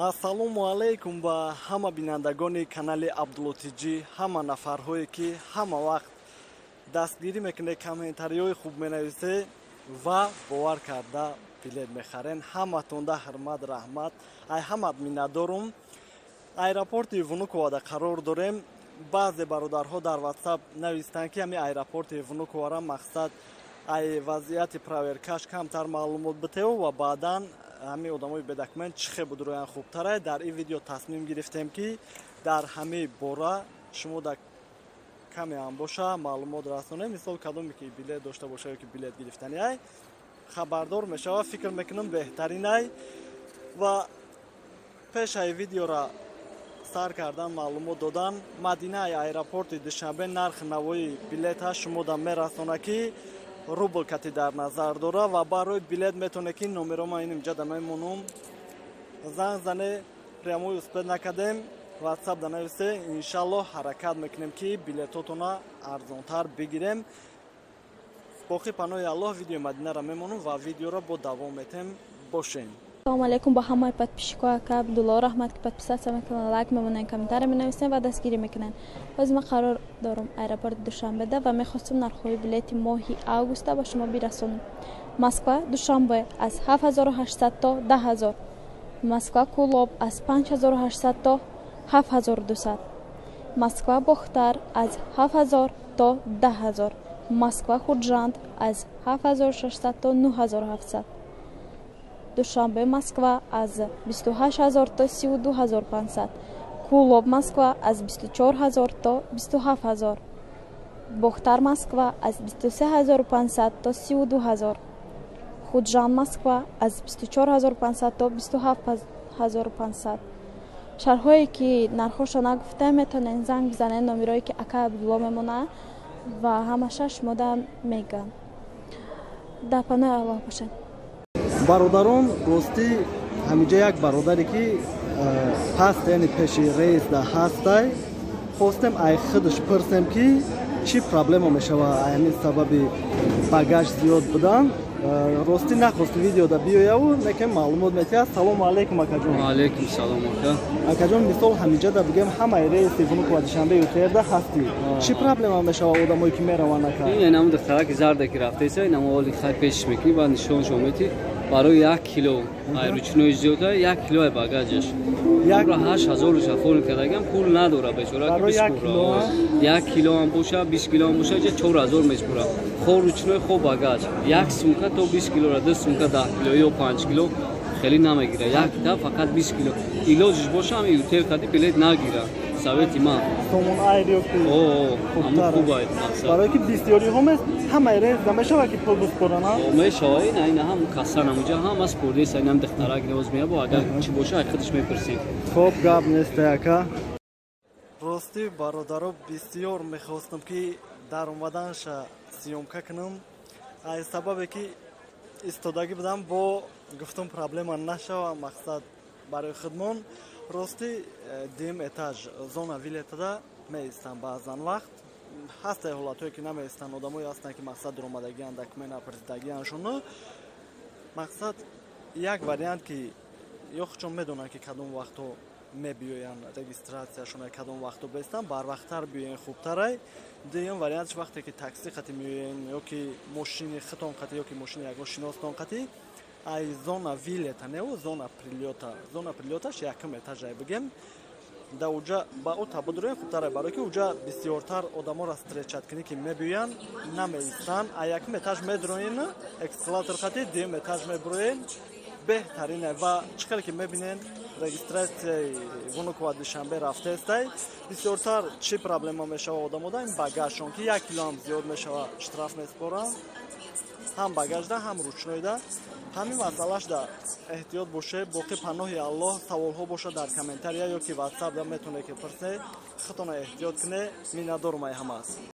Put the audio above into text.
Ассалому алайкум ба ҳама бинандагони канали Абдулло ТҷИ, ҳама нафарҳое, ки ҳама вақт дастгирӣ мекунед, комментариҳои хуб менависед ва бовар карда билет мехарен. Ҳаматонда ҳурмат, раҳмат. Ай ҳамат миннатдорум. Аэропорти Внуковада қарор дорем. Баъзе бародарҳо дар WhatsApp навистанд, ки ҳами аэропорти Внуковара мақсад ай вазъияти проверкаш камтар маълумот битеву ва баъдан ҳами одамои бедокумент чӣ хел будроян хубтарай. Дар ин видео тасмим гирифтем, ки дар ҳамаи бора шумо дар каме ҳам боша маълумот расонем. Мисол, кадоме ки билет дошта боша ё ки билет гирифтани ай, хабардор мешава. Фикр мекунам, беҳтаринай. Ва пешаи видеора сар кардан, маълумот додан, Мадинаи аэропорти Душанбе нархи навои билета шумо да мерасона, ки рубл кати дар назар дора. Ва барои билет метавонед, ки номеро ма инҷа да мемонум, занг зане. Прямой успеть накардем, WhatsApp да нависе. Иншаллоҳ, ҳаракат мекунем, ки билетотона арзонтар бигирем. Боқӣ паноҳи Аллоҳ. Видеои Мадинаро мемонум ва видеоро бо давом метем. Бошем. Салому алейкум ба ҳамаи подписчикҳо. Ака Абдулло, раҳмат, ки подписаться мекунанд, лайк мемонанд, комментария менависанд ва дастгирӣ мекунанд. Ҳозир ман қарор дорам аэропорти Душанбеда ва мехостам нархҳои билети моҳи августа ба шумо бирасонам. Москва Душанбе аз 7800 то 10 000, Москва Кӯлоб аз 5800 то 7200, Москва Бохтар аз 7000 то 10 000, Москва Худжанд аз 7600 то 9700, Душанбе Москва аз 28 000 то 32 500, Кӯлоб Москва аз 24 000 то 27 000, Бохтар Москва аз 23 500 то 32 000, Худжанд Москва аз 24 500 то 27 500. Шаҳрҳое ки нархҳошо нагуфтем, метавонед занг бизанед, номерое ки ака Абдулло мемонад ва ҳамаша шумода мегӯям. Дар паноҳи Аллоҳ бошед. Бародарон, ростӣ, ҳамиҷа як бародаре ки ҳаст, яъне пеши рейс да ҳастай, хостем ай худаш пурсем, ки чӣ проблема мешава ай ҳамин сабаби багаж зиёд будан. Ростӣ, нахост видеода биёяву, лекин маълумот метиҳад. Салому алайкум, акаҷон. Алайкум салом, ака. Акаҷон, мисол, ҳамиҷада бигем, ҳамаи рейси Внуково, Душанбе, ЮТРда ҳастӣ, чӣ проблема мешава одамое ки мераванд, ака? Ин ҳамун духтараки зарде ки рафтеса, ин ҳамон оли хай пешш мекунӣ, баъд нишоншо метӣ. Барои 1 кило ай ручной зиёда, 1 кило ай багажаш ра 8000 шафор кардагам, пул надора бечора ки биспура. 1 кило ҳам боша, 20 кило ҳам боша, ҷа 4000 меспура. Хо ручной, хо багаж, як сумка то 20 килора, ду сумка 10 кило ё 5 кило хеле намегира, якта фақат 20 кило. Илоҷиш боша, ҳами ЮТР кади билет нагира, совети ман. Сомон Айр ё ки ҳамун хуб ай мақсад. Барое ки бисёриҳо мес ҳамаи рейс намешава, ки пул биспорана. Мешава, ина ина ҳам кассан ҳамуҷа ҳама спордеса. Инам духтарак ниёз меябо, агар чӣ боша, ай худаш мепурсем. Хоб, гап нест, ака. Ростӣ, бародаро, бисёр мехостам, ки дар омаданша съёмка кунам, ай сабабе ки истодагӣ будам, бо гуфтум, проблема нашава, мақсад барои худмон. Ростӣ, дуюм этаж зона вылетада меистам. Баъзан вақт ҳастае ҳолатҳое, ки намеистанд. Одамое ҳастанд, ки мақсад дуромадагиан, документ напурсидагианшону. Мақсад, як вариант, ки ё худшон медонанд, ки кадом вақтҳо мебиёянд регистратсияшон, кадом вақтҳо бестанд, барвақттар биёен хубтарай. Дуюм вариантш, вақте ки такси қати меоен ё ки мошини худтон қати, ё ки мошини ягон шиностон қати, ай зона вылета неу зона прилёта, зона прилёташ якум этажай бигем, да уҷа ба ӯ табудроен хубтарай, барое ки уҷа бисёртар одаморо встречать кунӣ, ки мебиёянд, намеистанд. А якум этаж медроен, эскалатор қати дуюм этаж мебуроен, беҳтарине. Ва чӣ хеле ки мебинен, регистратсияи Внуково, Душанбе рафтаестай. Бисёртар чӣ проблема мешава одамода? Ин багажшон, ки 1 кило ҳам зиёд мешава, штраф меспоранд, ҳам багажда, ҳам ручнойда. Ҳамин масъалашда эҳтиёт боше. Боқӣ паноҳи Аллоҳ. Саволҳо боша, дар комментария ё ки ватсапда метавонед, ки пурсе. Худтона эҳтиёт куне. Миннатдорум ай ҳамааст.